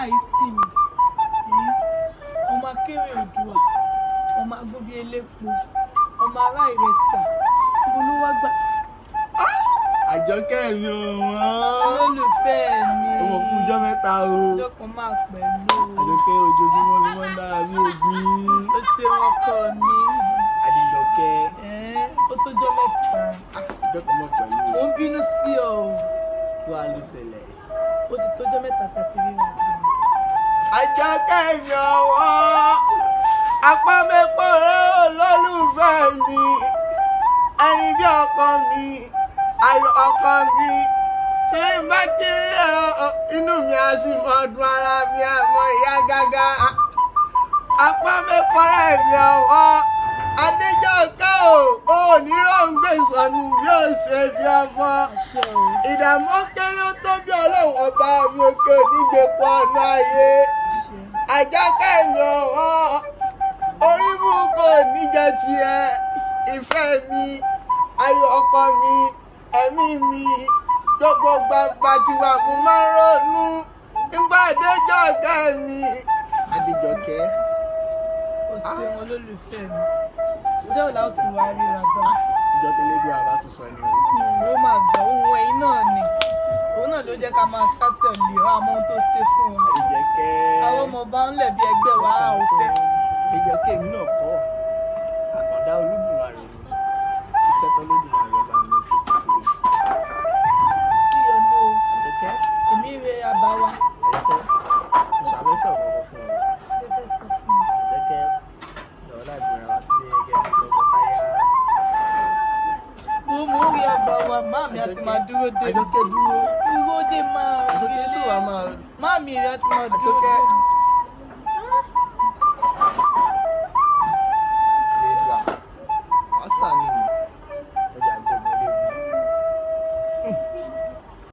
Àìsí mi, ọmọ akérè òdùà, ọmọ agbóbi elépo, ọmọ ará ìrẹsà, ibo ló wá gbà? Àjọkẹ́ mi ò wọ́n. Olólùfẹ́ mi. Ó mọ̀ kú ọjọ́ mẹ́ta o. Ọjọ́ kan máa pẹ̀lú. Àjọkẹ́, ojoojúmọ́ ló máa ń dára bí ògbín. Ó ṣe wọn kọ mi. Adéjọkẹ́. Ó tó jọ́ mẹ́ta. Ọjọ́ kan mọ̀ pẹ̀lú. Mo ń bínú sí ọ o. Kí wàá ló ṣẹlẹ̀? Ó ti tójọ́ mẹ́ta tá a ti ríra gbà. Àjọkẹ́ mi ọ̀wọ́, apámẹ́pọ̀ olólùfẹ́ mi, ẹni bí ọkọ mi, ayọ̀ ọkọ mi, tí n bá ti rí ọ, inú mi á sì mọ dùn, ara mi àmọ́ ìyá gágá. Apámẹ́pọ̀ mi ọ̀wọ́, Adéjọkẹ́ o, ò ní rọ̀ǹgbẹ̀ sọnù bí ó ṣe bí ọmọ. Àṣẹ o. Ìdààmú kéré ó tó bí Ọlọ́run ọba mi òkè onígbèpọ̀ ọ̀nà ayé. Àṣẹ. Àjọkẹ́ mi ọ̀wọ́, orí burúkú níjẹ tiẹ̀, ìfẹ́ mi, ayọ̀ ọkọ mi, ẹ̀mí mi, gbogbo gbàgbà tiwa mo máa ń ronú nígbà Adéjọkẹ́ mi. Adéjọkẹ́. Ó ṣeun olólùfẹ́ mi. Ọjọ́ wo la ó tún wá ríra bá? Ìjọ tẹlẹdùn àbá tún sọ ni o. Ó máa gbọ́ ohun ẹ̀yin náà ni. Òun náà ló jẹ́ ká máa sá tẹ̀lé ọ àmọ́ ohun tó ṣe fún wa. Adéjọkẹ́. Àwọn ọmọ ọba ń lẹ̀ bí ẹgbẹ́ wa, a ò fẹ́. Adéjọkẹ́, mi náà kọ́ àkàndá Olódùmarè ni, iṣẹ́ tó Olódùmarè ọba mi ò tètè sí i. Sí ọ̀nà o. Àjọkẹ́. Èmi re àbá wa. Àjọkẹ́, mo ṣàfẹ́sọ̀ kankan fún ọ. Ṣé fẹ́ sọ fún mi? Àjọkẹ́, lọ́wọ́ láì bẹ̀rẹ̀ wá sílé gẹ́gẹ́ bí tọkọtaya. Mo ń rí àbá wa, máàmí á ti máa dúró dé mi. Àjọkẹ́, dúró. Irú ó jẹ́ máa rí Àjọkẹ́, ilé. sọ wà máa. Máàmí rẹ̀ á ti máa dúró Àjọkẹ́. dé mi.